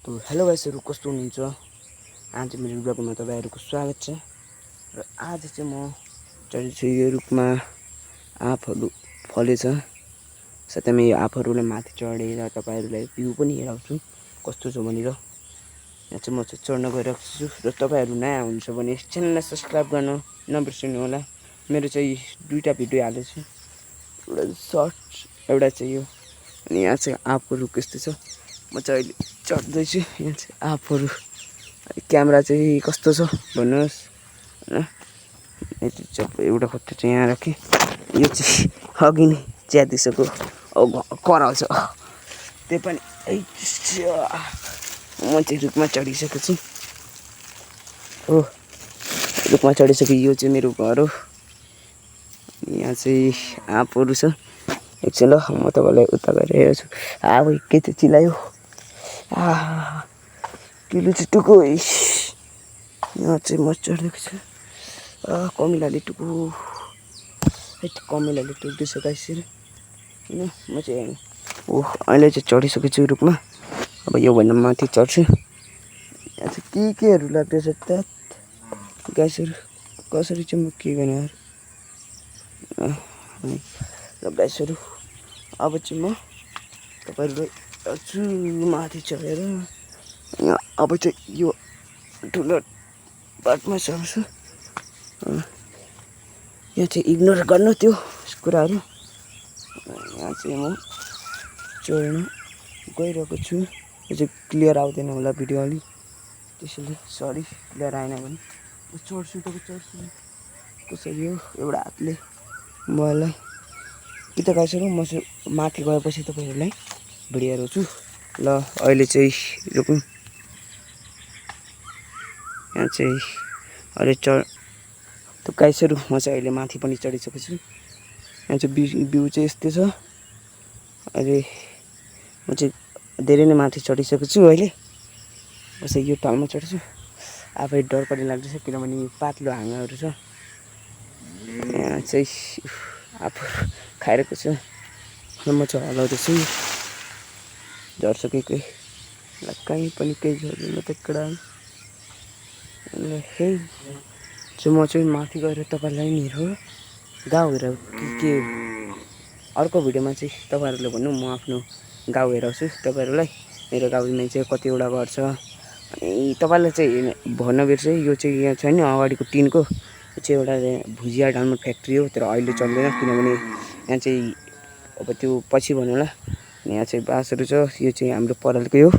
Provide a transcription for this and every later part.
तो हेलो गाइसहरु कस्तो हुनुहुन्छ आज मेरो ब्लगमा तपाईहरुको स्वागत छ र आज चाहिँ म चढेछु यो रुखमा आँपहरु फलेछ साथैमा यो आँपहरुलाई माथि चढेर तपाईहरुलाई भ्यू पनि हेराउँछु कस्तो छ भनेर यहाँ चाहिँ म चाहिँ चढ्न गइरहेको छु र तपाईहरु नयाँ हुनुहुन्छ भने च्यानललाई सब्स्क्राइब गर्न नबिर्सनु होला मेरो चाहिँ दुईटा भिडियो हालेछु एउटा सर्ट एउटा चाहिँ यो अनि यहाँ चाहिँ आँपको रुख यस्तो छ म चाहिँ अहिले चढ्दैछु यहाँ चाहिँ आँपहरु क्यामेरा चाहिँ कस्तो छ भन्नुहोस् हैन यति चाहिँ एउटा खट्टा चाहिँ यहाँ राखे यो चाहिँ अघि नै च्यातिसक्यो कराउँछ त्यही पनि म चाहिँ रुखमा चढिसकेको छु हो रुखमा चढिसके यो चाहिँ मेरो घर हो यहाँ चाहिँ आँपहरु छ एकछिन ल म तपाईलाई उता गएर हेर्छु अब के चाहिँ चिलायो किलो चाहिँ टुकु यहाँ चाहिँ म चढेको छु कमिलाले टुकु कमिलाले टुक्दैछ गाइसहरु हैन म चाहिँ अहिले चाहिँ चढिसकेको छु रुखमा अब यो भन्दा माथि चढ्छु यहाँ चाहिँ केहरू लाग्दैछ त गाइसहरु कसरी चाहिँ म के गर्ने र गाइसहरु अब चाहिँ म तपाईहरुलाई छु माथि चढेर अब चाहिँ यो ठुलो बाटोमा चढ्छु यहाँ चाहिँ इग्नोर गर्नु त्यो कुराहरु यहाँ चाहिँ म चढ्न गइरहेको छु यो चाहिँ क्लियर आउँदैन होला भिडियो अलि त्यसैले सरी क्लियर आएन भने चढ्छु त चढ्छु कसरी हो एउटा हातले मोबाइललाई कि त गाइसहरु म माथि गएपछि तपाईहरुलाई भिडियो हेराउँछु ल अहिले चाहिँ रुकौँ यहाँ चाहिँ अहिले त गाइसहरु म चाहिँ अहिले माथि पनि चढिसकेको छु यहाँ चाहिँ भ्यू चाहिँ यस्तो छ अहिले म चाहिँ धेरै नै माथि चढिसकेको छु अहिले म चाहिँ यो ठाउँमा चढ्छु आफै डर पनि लाग्दैछ किनभने पातलो हाँगाहरू छ यहाँ चाहिँ आफू खाइरहेको छु र म चाहिँ हल्लाउँदैछु झर्छ कि कहीँ पनि केही झर्दैन त कडा हे चाहिँ म चाहिँ माथि गएर तपाईलाई मेरो गाउँ हेर के अर्को भिडियोमा चाहिँ तपाईहरुले भन्नु म आफ्नो गाउँ हेराउँछु तपाईहरुलाई मेरो गाउँमा चाहिँ कतिवटा घर छ अनि तपाईलाई चाहिँ भन्न बिर्सेँ यो चाहिँ यहाँ छ नि अगाडिको टिनको यो चाहिँ एउटा भुजिया डालमोट फ्याक्ट्री हो तर अहिले चल्दैन किनभने यहाँ चाहिँ अब त्यो पछि भन्नुला यहाँ चाहिँ बाँसहरु छ यो चाहिँ हाम्रो परालकै हो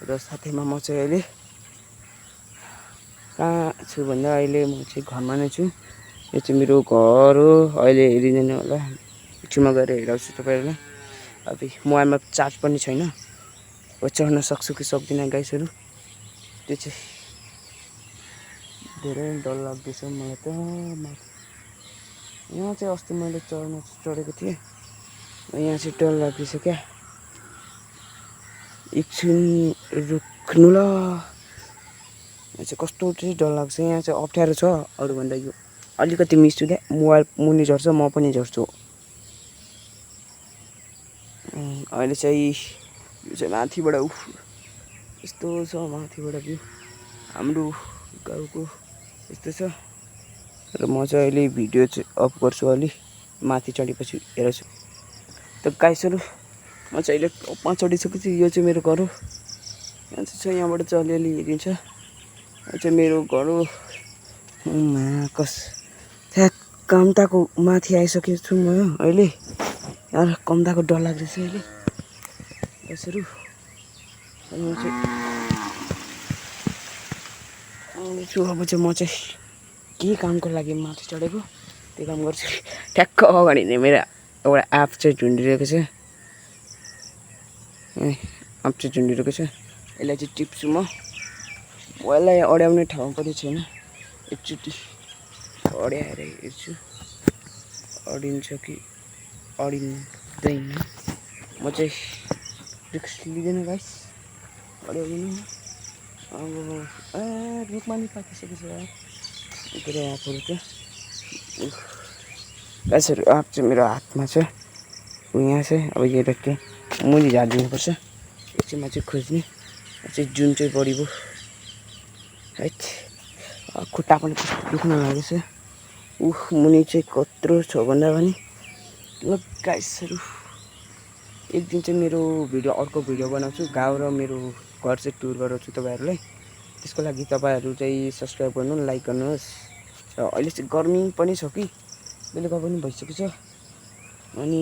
र साथैमा म चाहिँ अहिले कहाँ छु भन्दा अहिले म चाहिँ घरमा नै छु यो चाहिँ मेरो घर हो अहिले हेरिँदैन होला एकछिनमा गएर हेराउँछु तपाईहरुलाई अब मोबाइलमा चार्ज पनि छैन अब चढ्न सक्छु कि सक्दिनँ गाइसहरु त्यो चाहिँ धेरै डर लाग्दैछ मलाई त यहाँ चाहिँ अस्ति मैले चढेको थिएँ यहाँ चाहिँ डर लाग्दैछ क्या एकछिन रुक्नु ल यहाँ चाहिँ कस्तो चाहिँ डर लाग्छ यहाँ चाहिँ अप्ठ्यारो छ अरूभन्दा यो अलिकति मिस्छु क्या मोबाइल मुनि झर्छ म पनि झर्छु अहिले चाहिँ यो चाहिँ माथिबाट यस्तो छ माथिबाट भ्यू हाम्रो गाउँको यस्तो छ र म चाहिँ अहिले भिडियो चाहिँ अफ गर्छु अलि माथि चढेपछि हेर्छु त गाइसहरु म चाहिँ अहिले टपमा चढिसकेछु यो चाहिँ मेरो घर हो यहाँ चाहिँ यहाँबाट चाहिँ अलिअलि हेरिन्छ यो चाहिँ मेरो घर हो ठ्याक कम्ताको माथि आइसकेको छु म अहिले यार कम्ताको डर लाग्दैछ अहिले गाइसहरु अनि म चाहिँ आउँदैछु अब चाहिँ म चाहिँ के कामको लागि माथि चढेको त्यो काम गर्छु ठ्याक्क अगाडि नै मेरो एउटा आँप चाहिँ झुन्डिरहेको छ आँप चाहिँ झुन्डिरहेको छ यसलाई चाहिँ टिप्छु म यसलाई अड्याउने ठाउँ पनि छैन एकचोटि अड्याएर हेर्छु अडिन्छ कि अडिँदैन म चाहिँ रिस्क लिँदैन गाइस अड्याउँदिन अब रुखमा नि पाकिसकेको छ पुरै आँपहरू त गाइसहरु आँप चाहिँ मेरो हातमा छ यहाँ चाहिँ अब यो के मुनि झारिदिनुपर्छ एकछिनमा चाहिँ खोज्ने चाहिँ जुन चाहिँ बढी भयो है। खुट्टा पनि कस्तो दुख्न लागेछ। मुनि चाहिँ कत्रो छ भन्दा पनि ल गाइसहरू एक दिन चाहिँ मेरो भिडियो अर्को भिडियो बनाउँछु गाउँ र मेरो घर चाहिँ टुर गराउँछु तपाईँहरूलाई। त्यसको लागि तपाईँहरू चाहिँ सब्सक्राइब गर्नु लाइक गर्नुहोस्। र अहिले चाहिँ गर्मी पनि छ कि बेलुका पनि भइसकेको छ अनि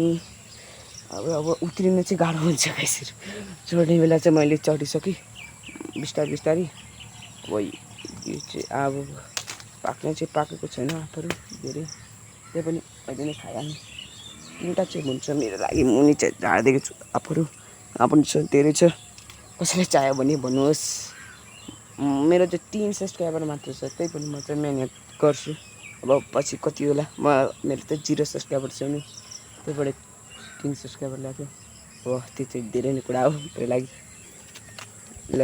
अब उत्रिन चाहिँ गाह्रो हुन्छ गाइसहरू। चढ्ने बेला चाहिँ मैले चढिसकेँ बिस्तारै बिस्तारै। अब यो चाहिँ अब पाक्ने चाहिँ पाकेको छैन आँपहरू धेरै, त्यही पनि अहिले नै खाइहाल्ने। 3टा चाहिँ हुन्छ मेरो लागि। मुनि चाहिँ झारिदिएको छु आँपहरू पनि छ धेरै छ। कसैले चाह्यो भने भन्नुहोस्। मेरो चाहिँ 3 सब्सक्राइबर मात्र छ, त्यही पनि म चाहिँ मेहनत गर्छु। अब पछि कति होला मेरो त 0 सब्सक्राइबर छ नि, त्यहीबाट 3 सब्सक्राइबर लाग्यो। अब त्यो चाहिँ धेरै नै कुरा हो मेरो लागि। ल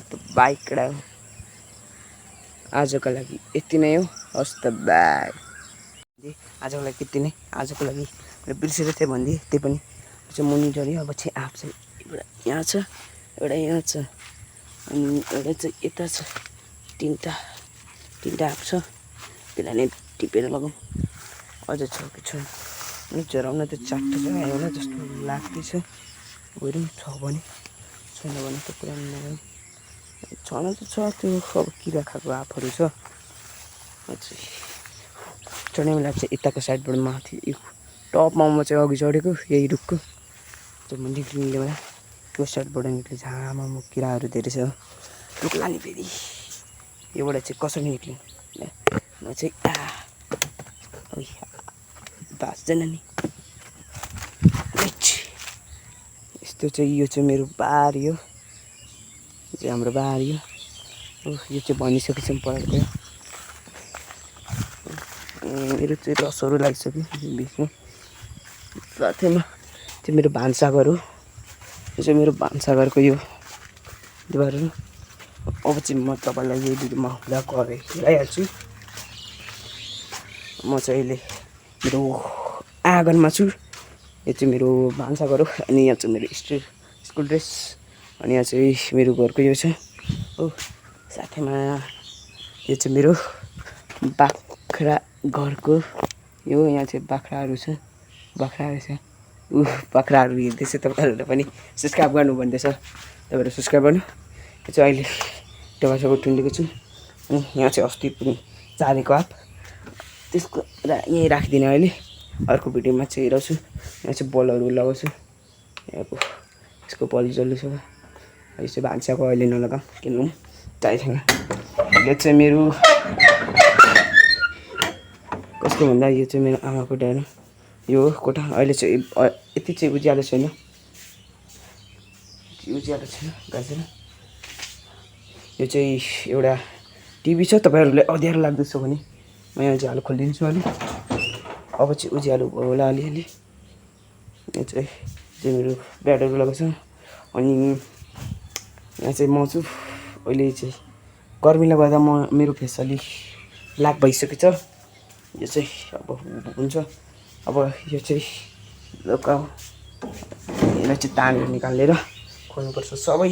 त बाई कडा आजको लागि यति नै हो। हस् त बाई। आजको लागि यति नै। आजको लागि बिर्सेर थिएँ भनिदिएँ, त्यही पनि चाहिँ मुनि झऱ्यो। अब चाहिँ आँप चाहिँ एउटा यहाँ छ एउटा यहाँ छ अनि एउटा चाहिँ यता छ। 3टा आँप छ, त्यसलाई नै टिपेर लगाउँ। अझ छ कि छैन अनि झराउन त 4टा छ होला जस्तो लाग्दैछ। हेरौँ छ भने, छैन भने त पुरा नगरौँ। छन त छ त्यो अब किरा खाएको आँपहरू छ। चढ्ने बेला चाहिँ यताको साइडबाट माथि टपमा म चाहिँ अघि चढेको यही रुखको जब म निक्लिने बेला त्यो साइडबाट निक्लिन्छ। आमामा किराहरू धेरै छ। रुख लाने फेरि योबाट चाहिँ कसरी निक्लिनु म चाहिँ बाँच्दैन नि। यस्तो चाहिँ यो चाहिँ मेरो बारी हो, यो चाहिँ हाम्रो बारी हो। यो चाहिँ भनिसकेपछि पढ्दै मेरो चाहिँ रसहरू लागिसक्यो बिचमा। साथैमा त्यो मेरो भान्साघर हो। यो चाहिँ मेरो भान्साघरको यो दिवारहरू। अब चाहिँ म तपाईँलाई यही भिडियोमा भ्लग गरेर हिँडाइहाल्छु। म चाहिँ अहिले मेरो आँगनमा छु। यो चाहिँ मेरो भान्साघर हो अनि यहाँ चाहिँ मेरो स्कुल ड्रेस अनि यहाँ चाहिँ मेरो घरको यो छ हो। साथैमा यो चाहिँ मेरो बाख्रा घरको यो यहाँ चाहिँ बाख्राहरू छ। बाख्राहरू छ बाख्राहरू हेर्दैछ। तपाईँहरूले पनि सब्सक्राइब गर्नु भन्दैछ, तपाईँहरू सब्सक्राइब गर्नु। यो चाहिँ अहिले टमाटरको टुन्डेको छु अनि यहाँ चाहिँ अस्ति पनि चारेको आँप त्यसको यहीँ राखिदिने। अहिले अर्को भिडियोमा चाहिँ हेराउँछु। यहाँ चाहिँ बलहरू लगाउँछु। यहाँको यसको बल जल्दैछ। यो चाहिँ भान्साको अहिले नलगाऊँ किनभने चाहिँदैन। यो चाहिँ मेरो कसको भन्दा यो चाहिँ मेरो आमाको डाँडा यो कोठा। अहिले चाहिँ यति चाहिँ उज्यालो छैन, उज्यालो छैन गाइसहरू। यो चाहिँ एउटा टिभी छ। तपाईँहरूलाई अँध्यारो लाग्दैछ भने म यहाँ चाहिँ हाल खोलिदिन्छु अलि। अब चाहिँ उज्यालो भयो होला अलिअलि। यो चाहिँ मेरो ब्याडहरू लगाएको छ अनि यहाँ चाहिँ म छु। अहिले चाहिँ गर्मीले गर्दा मेरो फेस अलि ब्ल्याक भइसकेको छ। यो चाहिँ अब हुन्छ। अब यो चाहिँ यसलाई चाहिँ तानेर निकालेर खोल्नुपर्छ सबै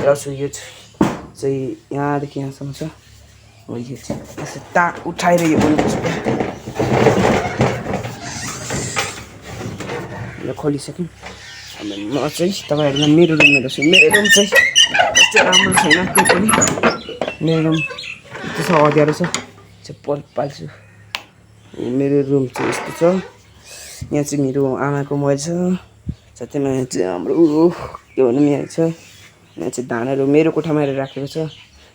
हेर्छु। यो चाहिँ यहाँदेखि यहाँसम्म छ। अब यो चाहिँ यसो उठाएर यो गर्नुपर्छ। यो खोलिसक्यौँ। म चाहिँ तपाईँहरूलाई मेरो रुममा हेर्छु। मेरो रुम चाहिँ त्यस्तो राम्रो छैन त्यो पनि। मेरो रुम त्यस्तो अँध्यारो छ चाहिँ बल्ब पाल्छु। मेरो रुम चाहिँ यस्तो छ। यहाँ चाहिँ मेरो आमाको मोबाइल छ। साथैमा यहाँ चाहिँ हाम्रो के भनौँ यहाँ छ। यहाँ चाहिँ धानहरू मेरो कोठामा राखेको छ।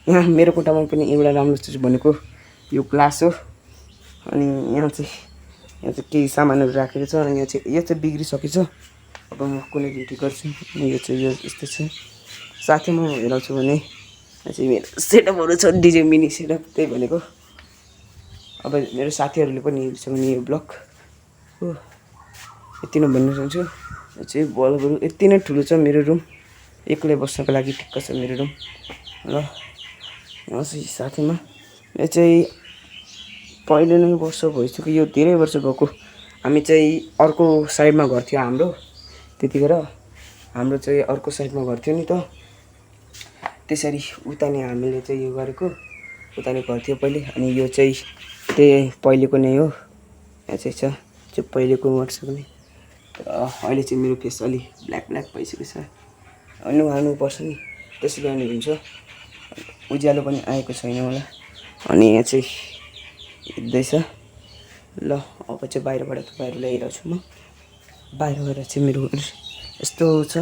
यहाँ मेरो कोठामा पनि एउटा राम्रो चिज भनेको यो ग्लास हो। अनि यहाँ चाहिँ केही सामानहरू राखेको छ। अनि यो चाहिँ बिग्रिसकेको छ। अब म कुनै दिन ठिक गर्छु। यो चाहिँ यो यस्तो छ। साथैमा म हेराउँछु भने यहाँ चाहिँ मेरो सेटअपहरू छ डिजे मिनी सेटअप। त्यही भनेको अब मेरो साथीहरूले पनि हेर्छ भने यो ब्लग हो यति नै भन्न चाहन्छु। यो चाहिँ बल्बहरू यति नै ठुलो छ। मेरो रुम एक्लै बस्नको लागि ठिक्क छ मेरो रुम। ल यहाँ चाहिँ साथैमा यो चाहिँ पहिले नै वर्ष भइसक्यो। यो धेरै वर्ष भएको। हामी चाहिँ अर्को साइडमा घर थियो हाम्रो। त्यतिखेर हाम्रो चाहिँ अर्को साइडमा घर थियो नि त। त्यसरी उता नै हामीले चाहिँ यो गरेको उता नै गर्थ्यो पहिले अनि यो चाहिँ त्यही पहिलेको नै हो यहाँ चाहिँ छ त्यो पहिलेको मोटरसाइकल नै अहिले चाहिँ मेरो फेस अलि ब्ल्याक ब्ल्याक भइसकेको छ नुहाल्नुपर्छ नि त्यसैले अनि हुन्छ उज्यालो पनि आएको छैन होला अनि यहाँ चाहिँ हिँड्दैछ ल अब चाहिँ बाहिरबाट तपाईँहरू ल्याइरहेको छु म बाहिर गएर चाहिँ मेरो यस्तो छ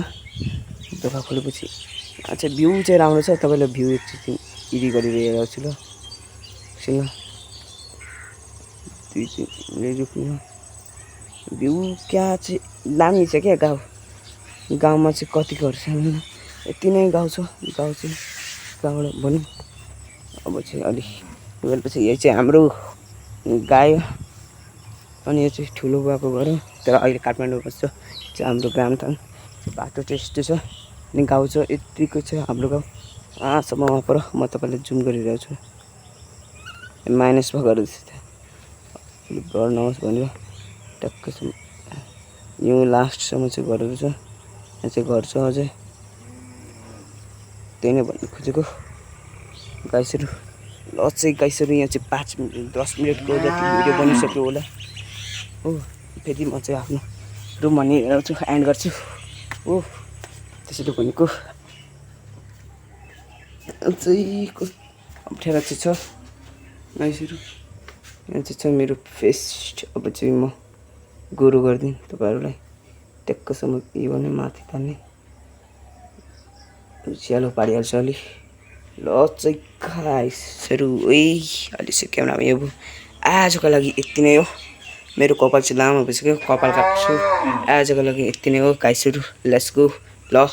दोका खोलेपछि यहाँ चाहिँ भ्यू चाहिँ राम्रो छ तपाईँलाई भ्यू एकचोटि इडी गरिरहेको छु ल एकछिन भ्यू क्या चाहिँ दामी छ क्या गाउँमा चाहिँ कति घर छ यति नै गाउँ छ गाउँ चाहिँ गाउँबाट भनौँ अब चाहिँ अलिक गएपछि यही चाहिँ हाम्रो गाई अनि यो चाहिँ ठुलो बुवाको घर हो तर अहिले काठमाडौँ बस्छ चाहिँ हाम्रो ग्रामथान बाटो चाहिँ यस्तो छ अनि गाउँ छ यतिको छ हाम्रो गाउँ आसम्म पर म तपाईँलाई जुम गरिरहेको छु माइनसमा गरेर घर नहोस् भनेर टक्कसम्म यो लास्टसम्म चाहिँ घरहरू छ यहाँ चाहिँ घर छ अझै त्यही नै भन्नु खोजेको गाइसहरू ल चाहिँ गाइसहरू यहाँ चाहिँ 5 मिनट 10 मिनटको जति भिडियो बनिसक्यो होला हो फेरि म चाहिँ आफ्नो रुम भनिरहेको छु एन्ड गर्छु हो त्यसैले भनेको चाहिँ अप्ठ्यारो चाहिँ छ गाइसहरू यहाँ चाहिँ छ मेरो फेस अब चाहिँ म गोरो गरिदिउँ तपाईँहरूलाई ट्याक्कसम्म यो भने माथि तान्ने स्यालो पारिहाल्छ अलिक ल चाहिँ गाइसहरू अलि क्यामेरामा यो आजको लागि यति नै हो मेरो कपाल चाहिँ लामो भइसक्यो कपाल काट्छु आजको लागि यति नै हो गाइसहरू लेट्स गो ल